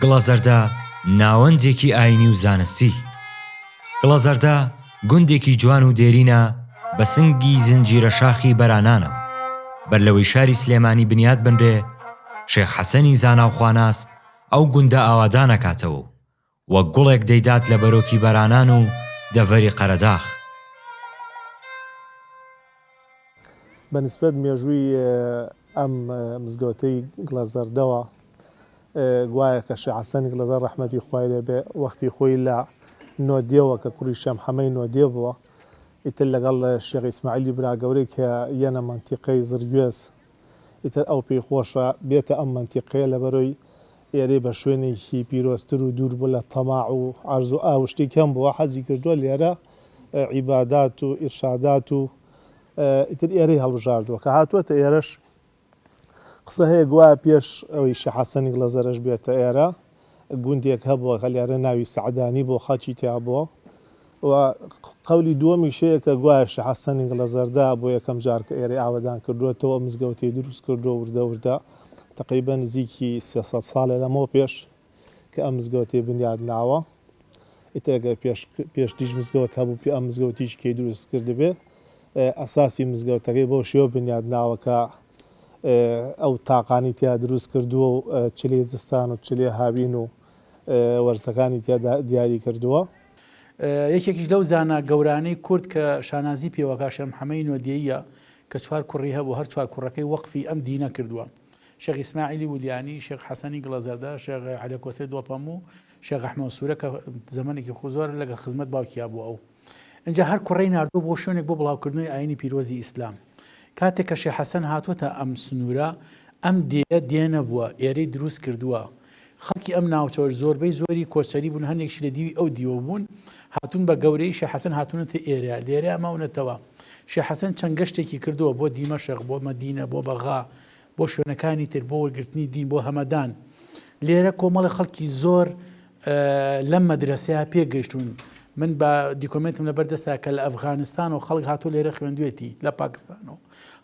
گڵەزەردە ناوەندێکی ئاینی و زانستی. گڵەزەردە گوندێکی جوان و دێرینە بە سنگی زنجیرە شاخی بەرانانەوە. بەر لەوەی شاری سلێمانی بنیات بنرێ، شێخ حەسەنی زانا و خواناس ئەو گوندە ئاوادان ئەکاتەوە و وەک گوڵێک دەیدات لە بەرۆکی بەرانان و دەڤەری قەرەداخ. بە نیسبەت مێژووی ئەم مزگەوتەی گڵەزەردەوە، گوایە کە شێخ حەسەنی گڵەزەرد ڕەحمەتی خوای لێ بێ، وەختی خۆی لە نۆدێوە کە کوڕی شێخ محەمەی نۆدێ بووە، ئیتر لەگەڵ شێخ ئیسماعیلی برا گەورەی کە یەنە مەنتیقەی زڕگوێز، ئیتر ئەو پێی خۆشە بێتە ئەم مەنتیقەیە لەبەرۆی ئێرەی بە شوێنێکی پیرۆزتر و دوور بوو لە تەماع و عەرز و ئاو شتی کەم بووە حەزی کردووە لێرە عیبادات و ئیرشادات و ئیتر ئێرەی هەڵبژاردووە کە هاتووەتە ئێرەش قسە هەیە گوایە پێش ئەوەی شێخ حەسەنی گڵەزەرەش بێتە ئێرە گوندێک هەبووە کە لێرە ناوی سەعدانی بۆ خەڵکی تیا بووە و قەولی دووەمیش هەیە کە گوایە شێخ حەسەنی گڵەزەردە بۆ یەکەم جار کە ئێرەی ئاوەدان کردووەتەوە مزگەوتەی دروست کردووە وردە وردە تەقریبەن نزیکی 300 ساڵێ لەمەوە پێش کە ئەم مزگەوتەی بنیاد ناوە ئیتر گەر پێش پێشتریش مزگەوت هەبوو پێ ئەم مزگەوتیش کەی دروست کردبێ ئەساسی مزگەوتەکەی بەو شێوە بنیاد ناوە کە ئەو تاقانی تیا دروست کردووە و چلەی زستان و چلەی هاوین و وەرزەکانی تیا دیاری کردووە. یەکێکیش لەو زانا گەورانەی کورد کە شانازی پێوەکا شێخ محەمەی نۆدێییە کە چوار کوڕی هەبوو هەر چوار کوڕەکەی وەقفی ئەم دینە کردووە شێخ ئیسماعیلی ولیانی، شێخ حەسەنی گڵەزەردە، شێخ عەلی کۆسەی دۆڵپەموو، شێخ ئەحمەد سوورە کە زەمەنێکی خو زۆر لەگە خزمەت باوکیا بوو ئەو. ئینجا هەر کوڕەی ناردووە بۆ شوێنێک بۆ بڵاوکردنەوەی ئایینی پیرۆزی ئیسلام. کاتێک کە شێخ حەسەن هاتووەتە ئەم سنوورە، ئەم دێیە دێ نەبووە، ئێرەی دروست کردووە. خەڵکی ئەم ناوچەوەش زۆربەی زۆری کۆچەری بوون، هەندێکیش لە دیوی ئەو دیوە بوون، هاتوون بە گەورەیی شێخ حەسەن هاتوونەتە ئێرە، لێرەیا ماونەتەوە. شێخ حەسەن چەند گەشتێکی کردووە بۆ دیمەشق، بۆ مەدینە، بۆ بەغا، بۆ شوێنەکانی تر، بۆ وەرگرتنی دین، بۆ هەمەدان. لێرە کۆمەڵی خەڵکی زۆر لەم مەدرەسەیە پێگەیشتوون. من بە دیکۆمێنتم لەبەر دەستە کە لە ئەفغانستان و خەڵک هاتووە لێرە خوێندوێتی، لە پاکستان و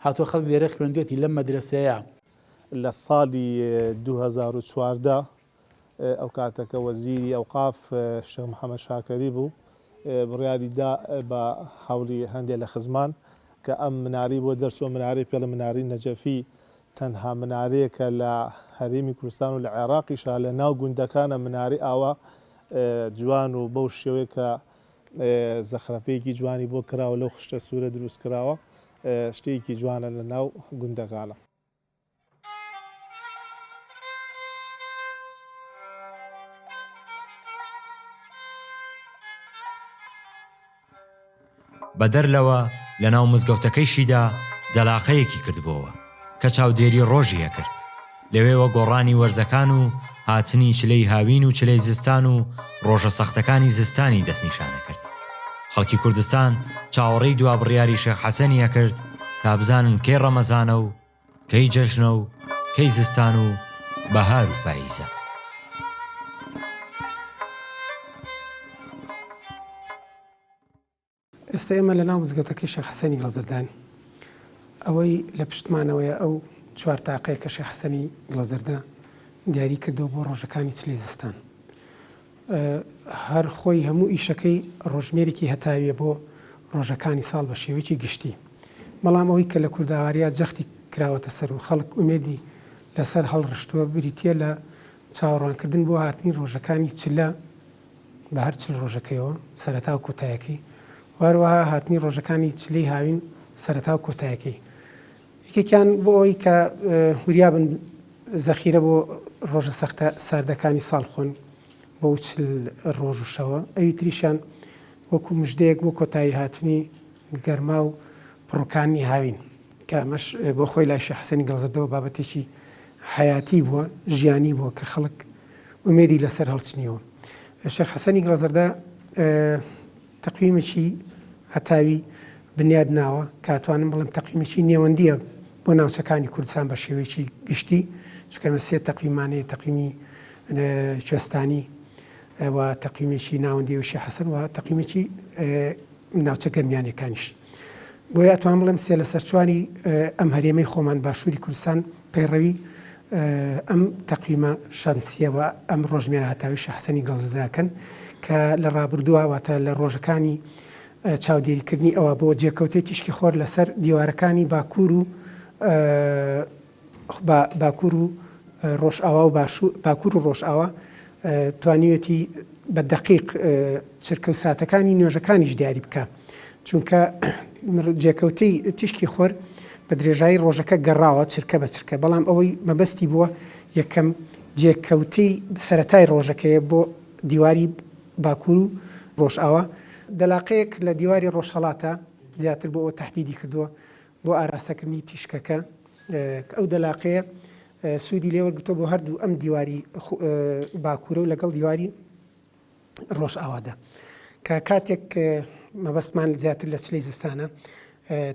هاتووە خەڵک لێرە خوێندوێتی لەم مەدرەسەیە. لە ساڵی 2014 ئەو کاتە کە وەزیری ئەوقاف شێخ محەمەد شاکەری بوو، بڕیاری دا بە هەوڵی هەندێ لە خزمان کە ئەم منارەی بۆ دەرچووە، منارەی پێڵێن منارەی نەجەفی، تەنها منارەیەکە لە هەرێمی کوردستان و لە عێراقیشا لە ناو گوندەکانە منارەی ئاوا جوان و بەو شێوەیە کە زەخرەفەیەکی جوانی بۆ کراوە لەو خشتە سوورە دروست کراوە شتێکی جوانە لە ناو گوندەکانە. بەدەر لەوە لەناو مزگەوتەکەیشیدا دەلاقەیەکی کردبۆوە کە چاودێری ڕۆژی ئەکرد، لەوێوە گۆڕانی وەرزەکان و هاتنی چلەی هاوین و چلەی زستان و ڕۆژە سەختەکانی زستانی دەستنیشان ئەکرد. خەڵکی کوردستان چاوەڕێی دوا بڕیاری شێخ حەسەنی ئەکرد تا بزانن کەی ڕەمەزانە و کەی جەژنە و کەی زستان و بەهار و پاییزە. ئێستا ئێمە لە ناو مزگەوتەکەی شێخ حەسەنی گڵەزەرداین. ئەوەی لە پشتمانەوەیە ئەو چوار تاقەیە کە شێخ حەسەنی گڵەزەردە دیاری کردەوە بۆ ڕۆژەکانی چلەی زستان. هەر خۆی هەموو ئیشەکەی ڕۆژمێرێکی هەتاویە بۆ ڕۆژەکانی ساڵ بە شێوەیەکی گشتی. بەڵام ئەوەی کە لە کوردەواریا جەختی کراوەتە سەر و خەڵک ئومێدی لەسەر هەڵڕشتووە بریتییە لە چاوەڕوانکردن بۆ هاتنی ڕۆژەکانی چلە بە هەر چل ڕۆژەکەیەوە، سەرەتا و کۆتایەکەی، و هەروەها هاتنی ڕۆژەکانی چلەی هاوین سەرەتا و کۆتایەکەی. یەکێکیان بۆ ئەوەی کە وریا بن زەخیرە بۆ ڕۆژە سەختە ساردەکانی ساڵ خۆن بەو چل ڕۆژ و شەوە، ئەوی تریشیان وەکو مژدەیەک بۆ کۆتایی هاتنی گەرما و پڕوکانی هاوین، کە ئەمەش بۆ خۆی لای شێخ حەسەنی گەڵزەردەوە بابەتێکی حەیاتی بووە، ژیانی بووە کە خەڵک ئومێدی لەسەر هەڵچنیوە. شێخ حەسەنی گڵەزەردە تەقویمێکی هەتاوی بنیاد ناوە کە ئەتوانم بڵێم تەقویمێکی نێوەندییە بۆ ناوچەکانی کوردستان بە شێوەیەکی گشتی، چونکە ئێمە سێ تەقویممان هەیە، تەقویمی کوێستانی و تەقویمێکی ناوەندی و شێخ حەسەن و تەقویمێکی ناوچە گەرمیانیەکانیش. بۆیە ئەتوانم بڵێم سێ لەسەر چواری ئەم هەرێمەی خۆمان باشووری کوردستان پەیڕەوی. ئەم تەقویمە شەمسیە و ئەم ڕۆژمێرە هەتاوی شێخ حەسەنی گەڵزدە ئەکەن کە لە ڕابردووە واتە لە ڕۆژەکانی چاودێریکردنی ئەوە بۆ جێکەوتەی تیشکی خۆر لەسەر دیوارەکانی باکوور و باکوور و ڕۆژئاوا و باشوور باکوور و ڕۆژئاوا توانیوێتی بە دەقیق چرکە و ساتەکانی نوێژەکانیش دیاری بکا چونکە جێکەوتەی تیشکی خۆر بە درێژایی ڕۆژەکە گەڕاوە چرکە بە چرکە بەڵام ئەوەی مەبەستی بووە یەکەم جێکەوتەی سەرەتای ڕۆژەکەیە بۆ دیواری باکوور و ڕۆژئاوا دەلاقەیەک لە دیواری ڕۆژهەڵاتە زیاتر بۆ ئەوە تەحدیدی کردووە بۆ ئاراستەکردنی تیشکەکە کە ئەو دەلاقەیە سوودی لێ وەرگرتووە بۆ هەردوو ئەم دیواری باکوورە و لەگەڵ دیواری ڕۆژئاوادا کە کاتێک مەبەستمان زیاتر لە چلەی زستانە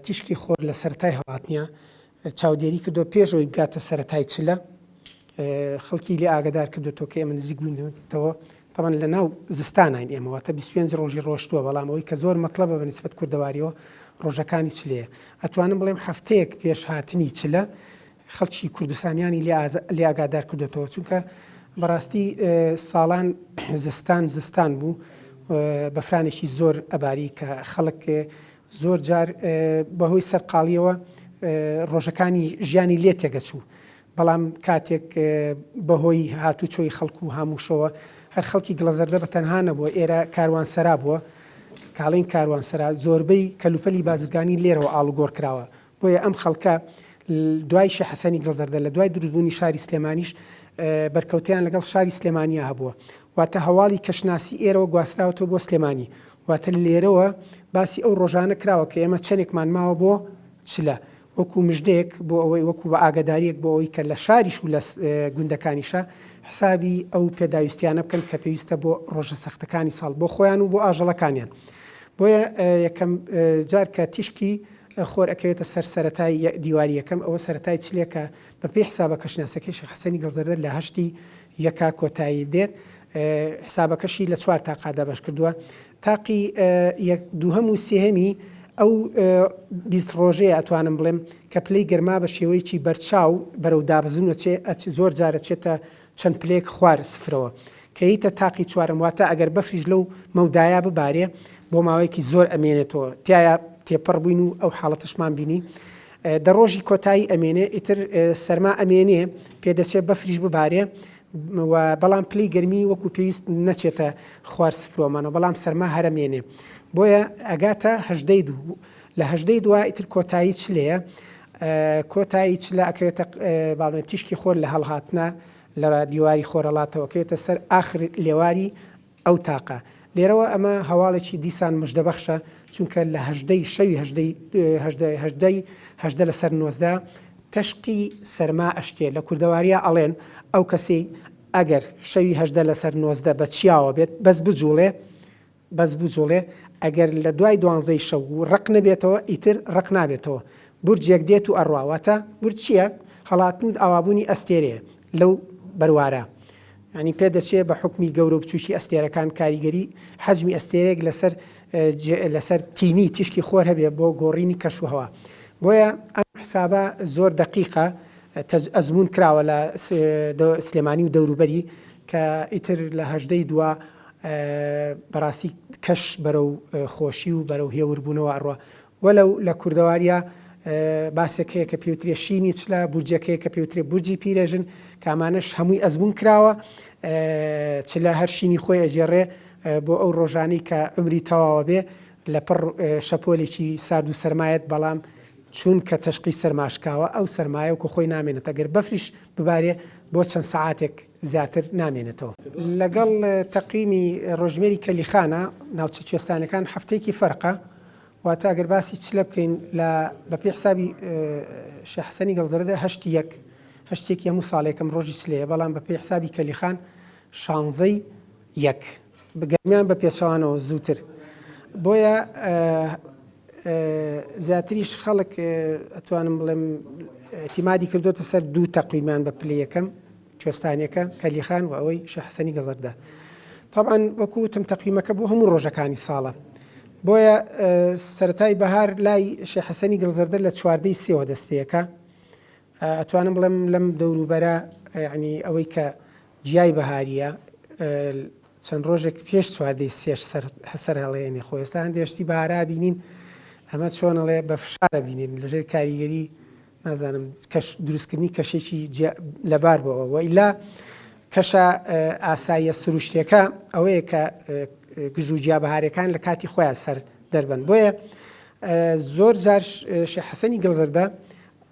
تیشکی خۆر لە سەرەتای هەڵاتنیە چاودێری کردو پێش ئەوەی بگاتە سەرەتای چلە خەڵکی لێ ئاگدار کردو کە ئێمە نزیک بووینەوە تەبعەن لە ناو زستاناین ئێمە واتە 25 ڕۆژی ڕۆشتووە بەڵام ئەوەی کە زۆر مەتڵەبە بە نسبەت کوردەواریەوە ڕۆژەکانی چلەیە ئەتوانم بڵێم هەفتەیەک پێش هاتنی چلە خەڵکی کوردستانیانی لێ ئاگادار کردۆتەوە چونکە بەڕاستی ساڵان زستان زستان بوو بەفرانێکی زۆر ئەباری کە خەڵک زۆر جار بەهۆی سەرقاڵیەوە ڕۆژەکانی ژیانی لێ تێگەچوو بەڵام کاتێک بەهۆی هاتوچۆی خەڵک و هاموشەوە هەر خەڵکی گڵەزەردە بە تەنها نەبووە ئێرە کاروانسەرا بووە کاڵین کاروانسەرا زۆربەی کەلوپەلی بازرگانی لێرەوە ئاڵوگۆڕ کراوە بۆیە ئەم خەڵکە دوای شێخ حەسەنی گڵزەردە لە دوای دروستبوونی شاری سلێمانیش بەرکەوتەیان لەگەڵ شاری سلێمانیا هەبووە واتە هەواڵی کەشناسی ئێرەوە گواستراوەتەوە بۆ سلێمانی واتە لێرەوە باسی ئەو ڕۆژانە کراوە کە ئێمە چەندێکمان ماوە بۆ چلە وەکو مژدەیەک بۆ ئەوەی وەکو بە ئاگداریەک بۆ ئەوەی کە لە شاریش و لە گوندەکانیشە حسابی ئەو پێداویستیانە بکەن کە پێویستە بۆ ڕۆژە سەختەکانی ساڵ بۆ خۆیان و بۆ ئاژەڵەکانیان بۆیە یەکەم جار کە تیشکی خۆر ئەکەوێتە سەر سەرەتای دیواری یەکەم، ئەوە سەرەتای چلێکە، بە پێی حسابە کەشناسەکەی شێخ حەسەنی گەڵزەردە لە هەشتی یەکا کۆتایی دێت، حسابەکەشی لە چوار تاقا دابەش کردووە، تاقی یەک، دووهەم و سێهەمی ئەو 20 ڕۆژەیە ئەتوانم بڵێم کە پلەی گەرما بە شێوەیەکی بەرچاو بەرەو دابەزین ئەچێ، زۆر جار ئەچێتە چەند پلەیەک خوار سفرەوە کە یەیتە تاقی چوارەم واتە ئەگەر بەفریش لەو مەودایە ببارێ بۆ ماوەیەکی زۆر ئەمێنێتەوە تیایا تێپەڕ بووین و ئەو حاڵەتەشمان بینی دە ڕۆژی کۆتایی ئەمێنێ ئیتر سەرما ئەمێنێ پێدەچێ بەفریش ببارێ و بەڵام پلەی گەرمی وەکو پێویست نەچێتە خوار سفرۆمانەوە بەڵام سەرما هەرەمێنێ بۆیە ئەگاتە هەژدەی دوو لە هەژدەی دوا ئیتر کۆتایی چلەیە کۆتایی چلە ئەکەوێتە باڵێن تیشکی خۆر لە هەڵهاتنە لە دیواری خۆرەڵاتەوە کەوێتە سەر ئاخر لێواری ئەو تاقە. لێرەوە ئەمە هەواڵێکی دیسان مژدەبەخشە، چونکە لە هەژدەی شەوی هەژدەی هەژدە هەژدەی 18 لەسەر 19 تەشقی سەرما ئەشکێ. لە کوردەواریا ئەڵێن ئەو کەسەی ئەگەر شەوی 18 لەسەر 19 بە چیاوە بێت بەس بجوڵێ بەس بجوڵێ ئەگەر لە دوای دوانزەی شەو و ڕەق نەبێتەوە ئیتر ڕەق نابێتەوە بورجێک دێت و ئەڕوا واتە بورج چییە هەڵاتن و ئاوابوونی ئەستێرەیە لەو بەروارە یانی پێدەچێ بە حوکمی گەورە و بچووکی ئەستێرەکان کاریگەری حەجمی ئەستێرەیەک لەسەر لەسەر تینی تیشکی خۆر هەبێ بۆ گۆڕینی کەشوهەوا بۆیە ئەم حسابە زۆر دەقیقە ئەزموون کراوە لە سلێمانی و دەوروبەری کە ئیتر لە هەژدەی دوا بەڕاستی کەش بەرەو خۆشی و بەرەو هێوربوونەوە ئەڕوا وەلەو لە کوردەواریا باسێک هەیە کە پێوترێ شینی چلە، بورجێک هەیە کە پێوترێ بورجی پیرێژن، کە ئەمانەش هەمووی ئەزموون کراوە. چلە هەر شینی خۆی ئەگێڕێ بۆ ئەو ڕۆژانەی کە عومری تەواوە بێ، لەپڕ شەپۆلێکی سارد و سەرمایەت، بەڵام چوونکە تەشقی سەرما شکاوە، ئەو سەرمایە وەکوو خۆی نامێنێت، ئەگەر بەفریش ببارێ بۆ چەند سەعاتێک زیاتر نامێنێتەوە. لەگەڵ تەقویمی ڕۆژژمێری کەلیخانە، ناوچە کوێستانەکان هەفتەیەکی فەرقە، واتە ئەگەر باسی چلە بکەین لە بە پێی حسابی شێخ حەسەنی گەڵزەرەدە هەشتی یەک هەشتی یەکی هەموو ساڵێکم ڕۆژی چلەیە بەڵام بە پێی حسابی کەلیخان شانزەی یەک گەرمیان بە پێچەوانەوە زووتر بۆیە زیاتریش خەڵک ئەتوانم بڵێم اعتیمادی کردوتە سەر دوو تەقویمیان بە پلەی یەکەم کوێستانیەکە، کەلیخان، و ئەوەی شێخ حەسەنی گەڵەردا. تەبعەن وەکو وتم تەقویمەکە بۆ هەموو ڕۆژەکانی ساڵە. بۆیە سەرەتای بەهار لای شێخ حەسەنی گڵزەردە لە چواردەی سێوە دەست پێکا. ئەتوانم بڵێم لەم دەوروبەرە یعنی ئەوەی کە گیای بەهاریە چەند ڕۆژێک پێش چواردەی سێش سەر سەر هەڵێنێ خۆ ئێستا هەندێ شتی بەهارا بینین ئەمە چۆن ئەڵێ بە فشارە بینین لەژێر کاریگەری نازانم کەش دروستکردنی کەشێکی لەبار بۆەوە و ئیلا کەشە ئاساییە سروشتەکە ئەوەیە کە گژ و گیا بەهارەکان لە کاتی خۆیان سەر دەربن بۆیە زۆر جار شێخ حەسەنی گڵزردە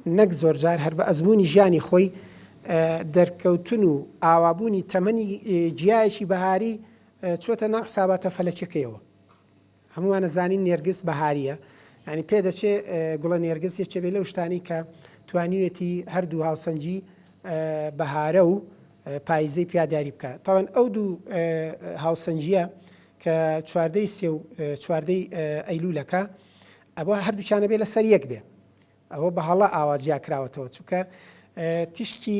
نەک زۆرجار هەر بە ئەزموونی ژیانی خۆی دەرکەوتن و ئاوابوونی تەمەنی گیایەکی بەهاری چۆتە ناو حساباتە فەلەکیەکەیەوە. هەمووان ئەزانین نێرگز بەهاریە، یانی پێدەچێ گوڵە نێرگز یەکێ بێ لەو شتانەی کە توانیوێتی هەردوو هاوسەنگی بەهارە و پایزەی پیا دیاری بکا. تاوان ئەو دوو هاوسەنگیە کە چواردەی سێ و چواردەی ئەیلولەکە ئەوە هەردووکیانە بێ لەسەر یەک بێ. ئەوە بە هەڵە ئاوا جیا کراوەتەوە چونکە تیشکی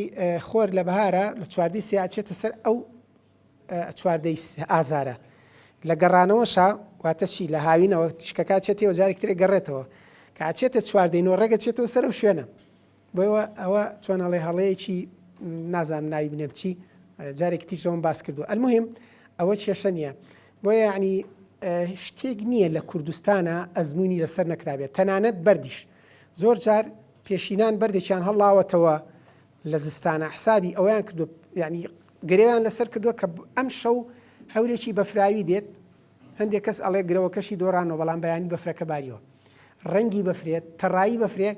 خۆر لە بەهارە لە چواردەی سێ ئەچێتە سەر ئەو چواردەی ئازارە لە گەڕانەوەشا واتە چی لە هاوینەوە تیشکەکە چێتەوە جارێک ترێ گەڕێتەوە کە ئەچێتە چواردەی نۆ ڕێگە چێتەوە سەر ئەو شوێنە بۆیەوە ئەوە چۆن ئەڵێ هەڵەیەکی نازانم ناوی بنێم چی جارێکی تیشەوەم باس کردو المهم ئەوە کێشە نییە بۆیە یعنی شتێک نییە لە کوردستانە ئەزمموی لەسەر نەکرابێت تەنانەت بەردیش زۆر جار پێشینان بەردێکیان هەڵاوەتەوە لە زستانە حسابی ئەویان کردو یعنی گرێیان لەسەر کردووە کە ئەم شەو هەورێکی بەفراوی دێت هەندێک کەس ئەڵێ گرەوەکەشی دۆڕانەوە بەڵام بەیانی بەفرەکە باریەوە ڕەنگی بەفرێت تەڕایی بەفرێ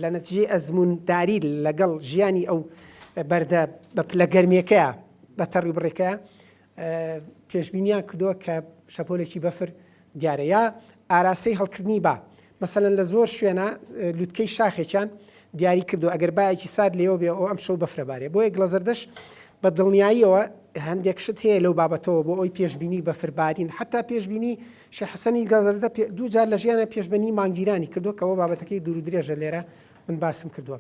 لە نەتیجەی ئەزموونداری لەگەڵ ژیانی ئەو بەردە بە پلە گەرمیەکەیە بە تەڕی بڕێکەیە پێشبینیان کردووە کە شەپۆلێکی بەفر دیارە یا ئاراستەی هەڵکردنی با مەسەلەن لە زۆر شوێنە لوتکەی شاخێکیان دیاری کردو ئەگەر بایەکی سارد لێوە بێ ئەو ئەم شەو بەفرەبارێ بۆیە گڵەزەردەش بە دڵنیاییەوە هەندێک شت هەیە لەو بابەتەوە بۆ ئەوی پێشبینی بەفربارین حتا پێشبینی شێخ حەسەنی گەڵزەردە دوو جار لە ژیانە پێشبینی مانگگیرانی کردووە کەەوە بابەتەکەی دوور و درێژە لێرە من باسم کردووە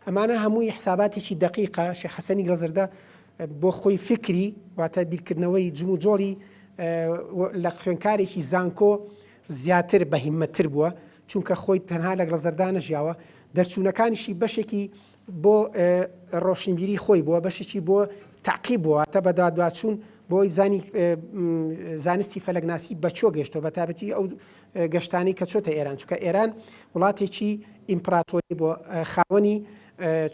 ئەمانە هەمووی حساباتێکی دقیقە شێخ حەسەنی گەڵزەردە بۆ خۆی فکری واتە بیرکردنەوەی جم و جۆڵی لە خوێنکارێکی زانکۆ زیاتر بە هیمەتتر بووە چونکە خۆی تەنها لە گڵەزەردا نەژیاوە دەرچوونەکانیشی بەشێکی بۆ ڕۆشنبیری خۆی بووە بەشێکی بۆ تاقیب بووە واتە بەدوادواچوون بۆ ئەوەی بزانی زانستی فەلەکناسی بە کوێ گەشتووە بە تایبەتی ئەو گەشتانەی کە چۆتە ئێران چونکە ئێران وڵاتێکی ئیمپراتۆری بووە خاوەنی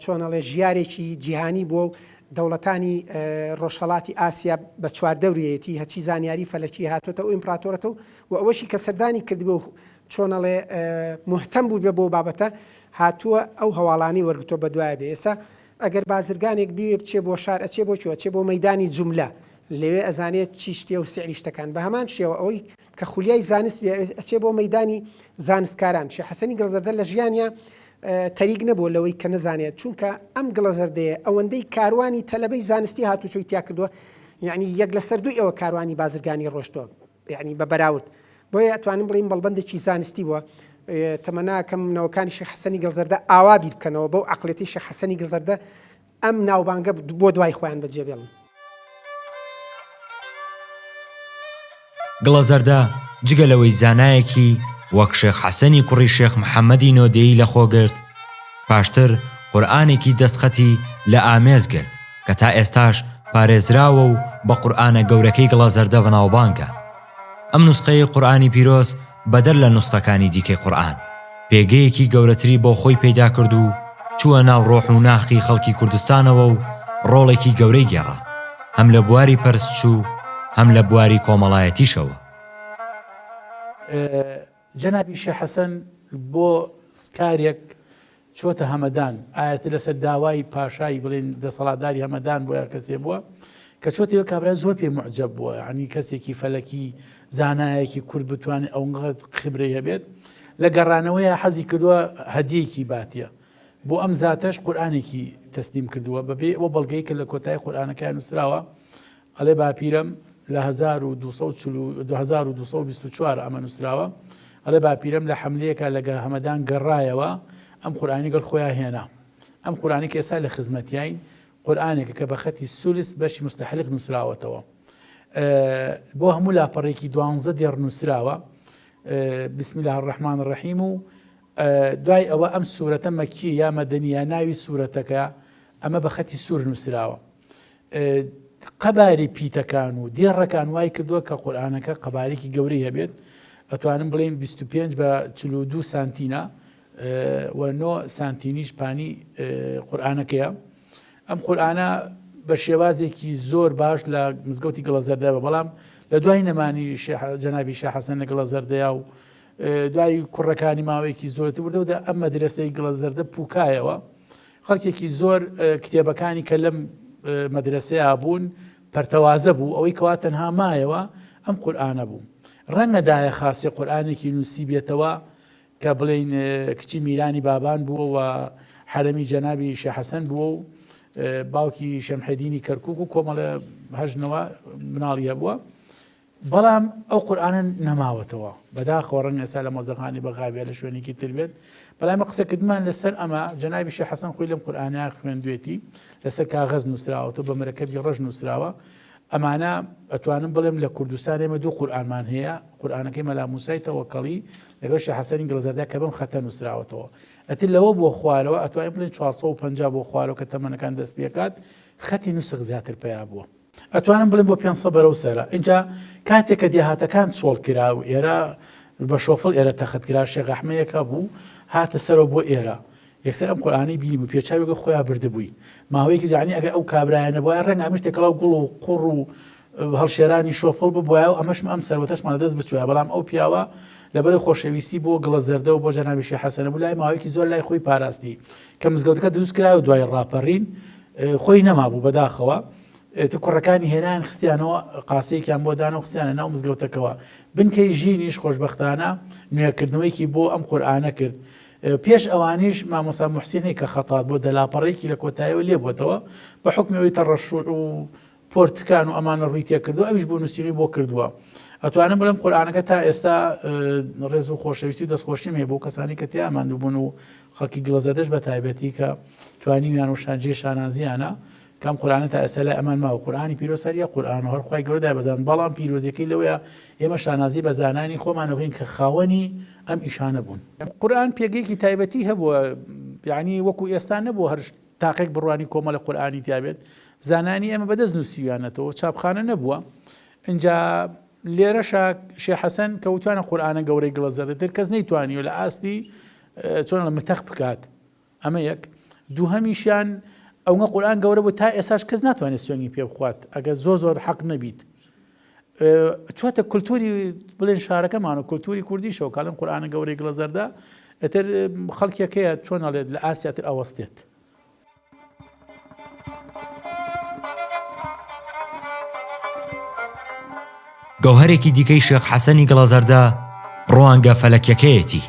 چۆنەڵێ ژیارێکی جیهانی بووە و دەوڵەتانی ڕۆژهەڵاتی ئاسیا بە چواردەوریەتی هەرچی زانیاری فەلەکی هاتۆتە ئەو ئیمپراتۆرەتە و ئەوەشی کە سەردانی کردبێ و چۆنەڵێ مهتەم بووبێ بۆ بابەتە هاتووە ئەو هەواڵانەی وەرگرتووە بەدوایە بێ ئێستا ئەگەر بازرگانێک بیوێ بچێ بۆ شار ئەچێ بۆ کوێ ئەچێ بۆ مەیدانی جوملە لەوێ ئەزانێت چی شتێ و سعری شتەکان بە هەمان شێوە ئەوەی کە خولیای زانست بێ ئەچێ بۆ مەیدانی زانستکاران شێخ حەسەنی گڵەزەردە لە ژیانیا تەریک نەبووە لەوەی کە نەزانێت چونکە ئەم گڵەزەردەیە ئەوەندەی کاروانی تەلەبەی زانستی هاتوچۆی تیا کردووە یعنی یەک لەسەر دووی ئەوە کاروانی بازرگانی ڕۆشتووە یانی بە بەراورد. بۆیە ئەتوانم بڵێین بەڵبەندێکی زانستی بووە. تەمەنا کەم نەوەکانی شێخ حەسەنی گڵزەردە ئاوا بیر بکەنەوە بەو عەقڵێتی شێخ حەسەنی گڵزەردە ئەم ناوبانگە بۆ دوای خۆیان بەجێ بێڵن. گڵەزەردە جگە لەوەی زانایەکی وەک شێخ حەسەنی کوڕی شێخ محەمەدی نۆدێی لەخۆ گرت، پاشتر قورئانێکی دەستخەتی لە ئامێز گرت، کە تا ئێستاش پارێزراوە و بە قورئانە گەورەکەی گڵەزەردە بەناوبانگە. ئەم نوسخەیەی قورئانی پیرۆز بەدەر لە نوسخەکانی دیکەی قورئان، پێگەیەکی گەورەتری بۆ خۆی پەیدا کرد و چووە ناو ڕۆح و ناخی خەڵکی کوردستانەوە و ڕۆڵێکی گەورەی گێڕا، هەم لە بواری پەرستش و هەم لە بواری کۆمەڵایەتیشەوە. جەنابی شێخ حەسەن بۆ کارێک چۆتە هەمەدان، ئایا لەسەر داوای پاشای بڵێن دەسەڵاتداری هەمەدان بۆ یا کەسێ بووە کە چۆتەوە کابرا زۆر پێ معجب بووە ینی کەسێکی فەلەکی زانایەکی کورد بتوانێت ئەوەنگە خبرەی هەبێت لە گەڕانەوەیە حەزی کردووە هەدیەکی باتیە بۆ ئەم زاتەش قورآانێکی تەسلیم کردووە بەبێ ئەوە بەڵگەی کە لە کۆتای قورآانەکە نووسراوە ئەڵێ باپیرەم لە 1224 ئەمە نووسراوە ئەڵێ باپیرەم لە حەملەیەکا لە هەمەدان گەڕایەوە ئەم قورئانی گەڵ خۆیان هێنا ئەم قورئانی کە ئێستا لە خزمەتیاین قورئانێکە کە بە خەتی سولس بەشی مستحلق نووسراوەتەوە بۆ هەموو لاپەڕێکی دوانزە دێڕ نووسراوە بسم الله الرحمن الرحیم و دوای ئەوە ئەم سوورەتە مەکی یا مەدەنیە ناوی سوورەتەکە ئەمە بە خەتی سوور نووسراوە. قەباری پیتەکان و دێڕەکان وای کردووە کە قورئانەکە قەبارێکی گەورەی هەبێت ئەتوانم بڵێم 25 بە 42 سانتینە و 9 سانتینیش پانی قورئانەکەیە ئەم قورئانە بە شێوازێکی زۆر باش لە مزگەوتی گڵە زەردە بە بەڵام لە دوای نەمانی جەنابی شێخ حەسەن لە گڵە زەردەیا و دوای کوڕەکانی ماوەیەکی زۆرتر وردەوە ئەم مەدرەسەی گڵە زەردە پوکایەوە خەڵکێکی زۆر کتێبەکانی کە لەم مەدرەسەیا بوون پەرتەوازە بوو ئەوەی کەوا تەنها مایەوە ئەم قورئانە بوو ڕەنگە دایە خاسی قورئانێکی نووسی بێتەوە کە بڵین کچی میرانی بابان بووە و حەرەمی جەنابی شێخ حەسەن بووە و باوکی شەمحەدینی کەرکک و کۆمەڵە هەژنەوە مناڵی هەبووە بەڵام ئەو قورئانە نەماوەتەوە بەداخەوە ڕەنگە ئێستا لە مۆزەخانی بەغا بێت لە شوێنێکی تر بێت بەڵام ئێمە قسەکردمان لەسەر ئەمە جەنابی شێخ حەسەن خۆی لەم قورئانە خوێندوێتی لەسەر کاغەز نووسراوەتەوە بە مەرەکەبی ڕەش نووسراوە ئەمانە ئەتوانم بڵێم لە کوردستان ئێمە دوو قورئانمان هەیە قورئانەکەی مەلا موسای تەوەکەڵی لەگەڵ شێخ حەسەنی گڵزەردا کە بەم خەتە نووسراوەتەوە ئەتر لەوە بۆ خوارەوە ئەتوانین بڵێن 450 بۆ خوارەوە کە تەمەنەکان دەست پێکات خەتی نوسخ زیاتر پەیا بووە. ئەتوانم بڵێم بۆ 500 بەرەو سەرە ئینجا کاتێک کە دێهاتەکان چۆڵ کرا و ئێرە بە شۆفڵ ئێرە تەخت کرا شێخ ئەحمەیەک هەبوو هاتە سەرەوە بۆ ئێرە یەکسەر ئەم قورئانی بینی بوو پێچاوێکە خۆیان بردبووی ماوەیەکی جانی ئەگەر ئەو کابرایە نەبوایە ڕەنگە ئەمش تێکەڵاو گوڵ و قوڕ و هەڵشێرانی شۆفڵ ببوایە و ئەمەش ئەم سەروەتەشمان لەدەست بچوایە بەڵام ئەو پیاوە لەبەر خۆشەویستی بۆ گڵە زەردە و بۆ جەنابی شێخ حەسەنە بوو لای ماوەیەکی زۆر لای خۆی پاراستی کە مزگەوتەکە دروست کرا و دوای ڕاپەڕین خۆی نەمابوو بەداخەوە ئیتر کوڕەکانی هێنایان خستیانەوە قاسەیەکیان بۆ دانا و خستیانە ناو مزگەوتەکەوە بنکەی ژینیش خۆشبەختانە نوێکردنەوەیکی بۆ ئەم قورئانە کرد پێش ئەوانیش مامۆسا محسین هەیە کە خەتات بۆ دەلاپەڕێکی لە کۆتایەوە لێ بۆتەوە بە حکمەوەی تەڕەشوع و پۆرتکان و ئەمانە ڕووی تێکردو ئەویش بۆ نووسینی بۆ کردووە ئەتوانم بڵێم قورئانەکە تا ئێستا ڕێز و خۆشەویستی و دەستخۆشیم هەیە بۆ کەسانی کە تیا ماندوو بوون و خەڵکی گڵەزەدەش بە تایبەتی کە توانیویان و شان جێی شانازیانە کە ئەم قورئانە تا ئێستا لای ئەمان ماوە قورئانی پیرۆز هەر یەک قورئان و هەر خوای گەورە دایبەزاند بەڵام پیرۆزیەکەی لەوەیە ئێمە شانازی بە زانانی خۆمان دەکەین کە خاوەنی ئەم ئیشانە بوون. قورئان پێگەیەکی تایبەتی هەبووە یعنی وەکو ئێستا نەبووە هەر تاقێک بڕوانی کۆمەڵە قورئانی تیابێت زانانی ئێمە بەدەست نووسیویانەتەوە چاپخانە نەبووە ئینجا لێرەشا شێخ حەسەن کە وتوانە قورئانە گەورەی گڵە زەردە تر کەس نەیتوانیوە لە ئاستی چۆن لە متەق بکات ئەمە یەک دووهەمیشیان ئەوە قورئان گەورە بوو تا ئێساش کەس ناتوانێت سوێنی پێ بخوات ئەگەر زۆر زۆر حەق نەبیت چۆتە کولتوری بڵێن شارەکەمان و کولتوری کوردیشەوە کاڵێن قورئانە گەورەی گڵە زەردە ئەتر خەڵکیەکەیە چۆن ئەڵێت لە ئاسیاتر ئەوەستێت. گەوهەرێکی دیکەی شێخ حەسەنی گڵەزەردە ڕوانگە فەلەکیەکەیەتی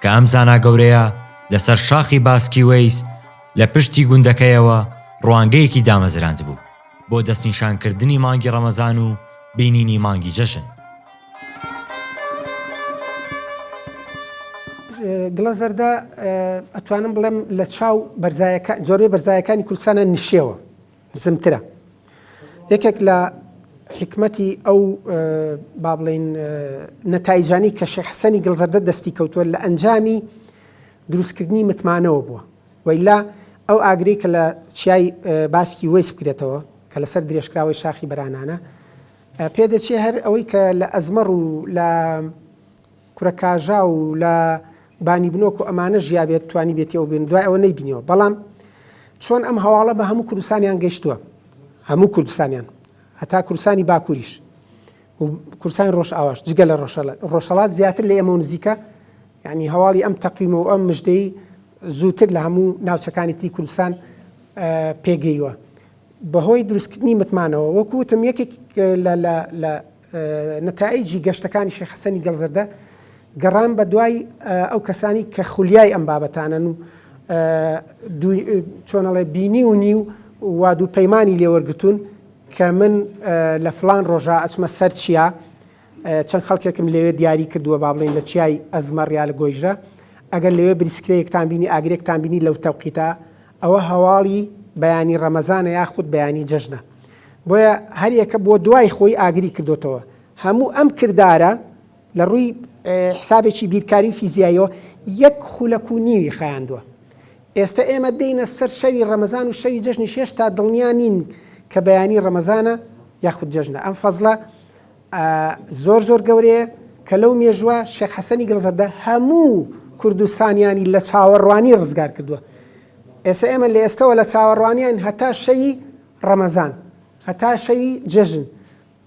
کە ئەم زانا گەورەیە لەسەر شاخی باسکی وەیس لە پشتی گوندەکەیەوە ڕوانگەیەکی دامەزراندبوو بۆ دەستنیشانکردنی مانگی ڕەمەزان و بینینی مانگی جەژن. گڵە زەردە ئەتوانم بڵێم لە چاو بەرزایەکان زۆربەی بەرزایەکانی کوردستانە نشێوە نزمترە یەکێک لە حکمەتی ئەو با بڵین نەتایجانی کە شێخ حەسەنی گڵزەردە دەستی کەوتووە لە ئەنجامی دروستکردنی متمانەوە بووە وەیلا ئەو ئاگرەی کە لە چیای باسکی وەیس بکرێتەوە کە لەسەر درێژکراوەی شاخی بەرانانە پێدەچێ هەر ئەوەی کە لە ئەزمەڕ و لە کورەکاژا و لە بانی بنۆک و ئەمانە ژیابێت توانیبێتی ئەو بین دوای ئەوە نەیبینیەوە بەڵام چۆن ئەم هەواڵە بە هەموو کوردستانیان گەیشتووە هەموو کوردستانیان هەتا کوردستانی باکووریش و کوردستانی ڕۆژئاواش جگە لە ڕۆژهەڵات ڕۆژهەڵات زیاتر لە ئێمە نزیکە یعنی هەواڵی ئەم تەقویمە و ئەم مژدەی زووتر لە هەموو ناوچەکانی تری کوردستان پێگەیوە بەهۆی دروستکردنی متمانەوە وەکو وتم یەکێک لە لە لە نەتائیجی گەشتەکانی شێخ حەسەنی گەڵزەردە گەڕان بە دوای ئەو کەسانی کە خولیای ئەم بابەتانەن و چۆنەڵێ بینی و نیو وادو پەیمانی لێوەرگتون کە من لە فلان ڕۆژا ئەچمە سەر چیا چەند خەڵکێکم لەوێ دیاری کردووە با بڵێین لە چیای ئەزمەڕ یا لە گۆیژە ئەگەر لەوێ بریسکرەیەکتان بینی ئاگرێکتان بینی لەو تەوقیتە ئەوە هەواڵی بەیانی ڕەمەزانە یاخود بەیانی جەژنە بۆیە هەریەکە بۆ دوای خۆی ئاگری کردوتەوە هەموو ئەم کردارە لە ڕووی حسابێکی بیرکاری و فیزیاییەوە. یەک خولەک و نیوی خایاندووە. ئێستە ئێمە دێینە سەر شەوی ڕەمەزان و شەوی جەژنیش هێشتا دڵنیا نین کە بەیانی ڕەمەزانە یاخود جەژنە. ئەم فەزڵە زۆر زۆر گەورەیە کە لەو مێژووە شێخ حەسەنی گڵزەردە هەموو کوردستانیانی لە چاوەڕوانی ڕزگار کردووە. ئێستا ئێمە لە ئێستەوە لە چاوەڕوانیان هەتا شەوی ڕەمەزان، هەتا شەوی جەژن.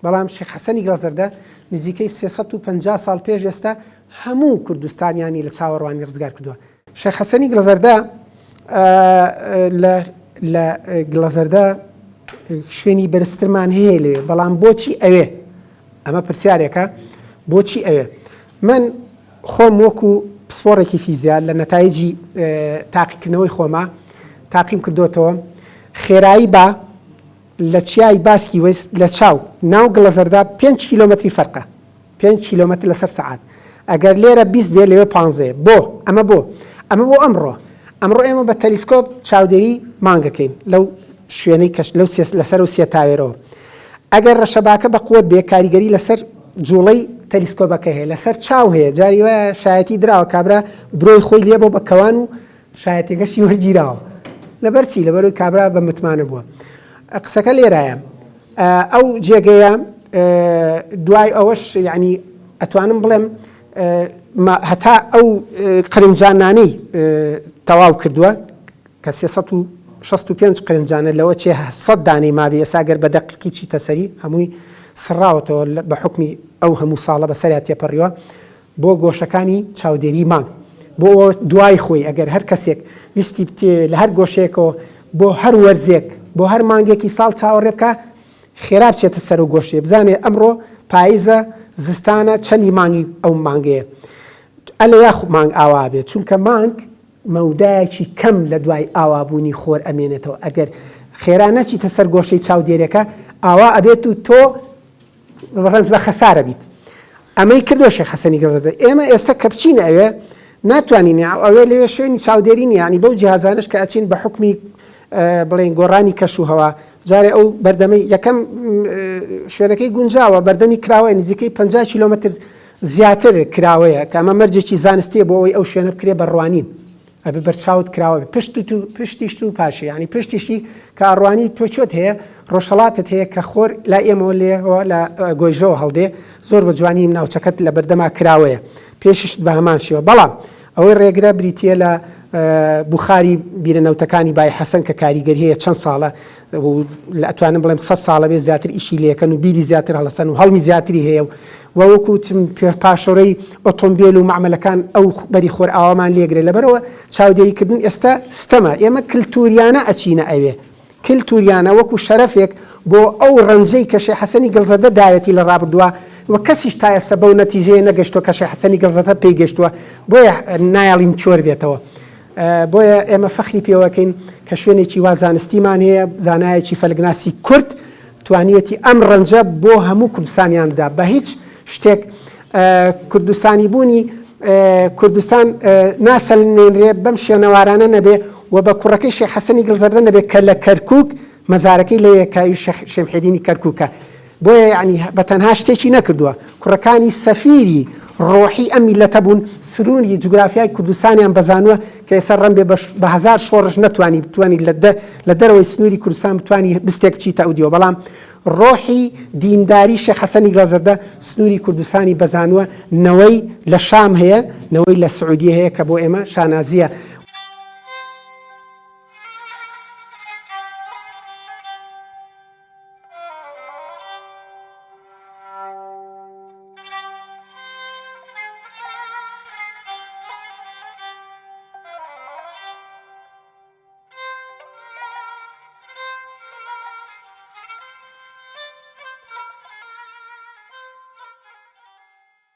بەڵام شێخ حەسەنی گڵەزەردە نزیکەی 350 ساڵ پێش ئێستا هەموو کوردستانیانی لە چاوەڕوانی ڕزگار کردووە. شێخ حەسەنی گڵەزەردە لە لە گڵەزەردە شوێنی بەرزترمان هەیە لەوێ، بەڵام بۆچی ئەوێ؟ ئەمە پرسیارێکە، بۆچی ئەوێ؟ من خۆم وەکو پسپۆڕێکی فیزیا لە نەتایجی تاقیکردنەوەی خۆما تاقیم کردۆتەوە خێرایی با لە چیای باسکی وەیس لە چاو ناو گڵەزەردا پێنج کیلۆمەتری فەرقە پێنج کیلۆمەتر لەسەر سەعات ئەگەر لێرە 20 بێ لەوێ پانزەیە بۆ ئەمە بۆ ئەمە بۆ ئەمڕۆ ئەمڕۆ ئێمە بە تەلیسکۆپ چاودێری مانگەکەین لەو شوێنەی کەش لەو لەسەر و سێ تاوێرەوە ئەگەر ڕەشەباکە بە قوت بێ کاریگەری لەسەر جوڵەی تەلیسکۆبەکە هەیە لەسەر چاو هەیە جاری وایە شایەتی دراوە کابرا برۆی خۆی لێ بۆ بە کەوان و شایەتیەکەشی وەرگیراوە لەبەر چی لەبەرەوەی کابرا بە متمانە بووە قسەکە لێرایە ئەو جێگەیە دوای ئەوەش یعنی ئەتوانم بڵێم هەتا ئەو قرنجانانەی تەواو کردووە کە 365 قرنجانە لەوە چێ سە دانەی مابێ ئێسا گەر بە دەقیقی بچیتە سەری هەمووی سڕاوەتەوە بە حکمی ئەو هەموو ساڵە بەسەریا تێپەڕیوە بۆ گۆشەکانی چاودێری مانگ بۆ دوای خۆی ئەگەر هەر کەسێک ویستی لە هەر گۆشەیەکەوە بۆ هەر وەرزێک بۆ هەر مانگێکی ساڵ چاوەڕێ بکا خێرا بچێتە سەر و گۆشەیە بزانێ ئەمڕۆ پایزە زستانە چەندی مانگی ئەو مانگەیە ئەلە یاخ مانگ ئاوا بێت چونکە مانگ مەودایەکی کەم لە دوای ئاوابوونی خۆر ئەمێنێتەوە ئەگەر خێرا نەچیتە سەر گۆشەی چاودێرەکە ئاوا ئەبێت و تۆ ڕەنج بە خەسارە بیت ئەمەی کردوە شێخ حەسەنی گەورە ئێمە ئێستا کە بچینە ئەوێ ناتوانین ئەوێ لەوێ شوێنی چاودێری نییە ینی بەو جیهازانش کە ئەچین بە حکمی بڵێن گۆڕانی کەش و هەوا جارێ ئەو بەردەمەی یەکەم شوێنەکەی گونجاوە بەردەمی کراوە نزیکەی 50 کیلۆمەتر زیاتر کراوەیە کە ئەمە مەرجێکی زانستیە بۆ ئەوەی ئەو شوێنە بکرێ بە ڕوانین ئەبێ بەرچاوت کراوە بێ پشتت و پشتیشت و پاشی یانی پشتیشی کە ئەڕوانی تۆ چۆت هەیە ڕۆژهەڵاتت هەیە کە خۆر لای ئێمەوە لێەوە لە گۆیژەوە هەڵدێ زۆر بە جوانی ناوچەکەت لە بەردەما کراوەیە پێشیشت بە هەمان شێوە بەڵام ئەوەی ڕێگرە بریتە لە بخاری بیرە نەوتەکانی بای حەسەن کە کاریگەری هەیە چەند ساڵە و لە ئەتوانم بڵێم سە ساڵە بێ زیاتر ئیشی لەکەن و بیری زیاتر هەڵەسەن و هەڵمی زیاتری هەیە و و وەکو وتم پاشۆرەی ئۆتۆمبێل و مەعمەلەکان ئەو بەری خۆرئاوامان لێگرێ لەبەرئەوە چاودێریکردن ئێستا ستەمە ئێمە کلتوریانە ئەچینە ئەوێ کلتوریانە وەکو شەرەفێک بۆ ئەو ڕەنجەی کە شێخ حەسەنی گڵزەدە داوێتی لە ڕابردووە و کەسیش تا ئێستا بەو نەتیجەیە نەگەشتووە کە شێخ حەسەنی گڵزەدە پێی گەشتووە بۆیە نایەڵین چۆر بێتەوە بۆیە ئێمە فەخری پێوەکەین کە شوێنێکی وا زانستیمان هەیە، زانایەکی فەلەکناسی کورد توانیویەتی ئەم ڕەنجە بۆ هەموو کوردستانیان بدا، بە هیچ شتێک کوردستانی بوونی کوردستان ناسەلمێنرێ بەم شوێنەوارانە نەبێ و بە کوڕەکەی شێخ حەسەنی گڵزەردە نەبێ کە لە کەرکووک مەزارەکەی لەوێ کە ئەویش شێخ شێمحێدینی کەرکووکە. بۆیە یەعنی بە تەنها شتێکی نەکردووە، کوڕەکانی سەفیری ڕۆحی ئەم میللەتە بوون، سنووری جوگرافیای کوردستانیان بەزانووە کە ئێستا ڕەنبێ بە هەزار شۆڕش نەتوانی بتوانی لە لە دەرەوەی سنووری کوردستان بتوانی بستێک بچیتە ئەودیوە بەڵام ڕۆحی دینداری شێخ حەسەنی گڵەزەردە سنووری کوردستانی بەزانووە نەوەی لە شام هەیە نەوەی لە سعودیە هەیە کە بۆ ئێمە شانازییە.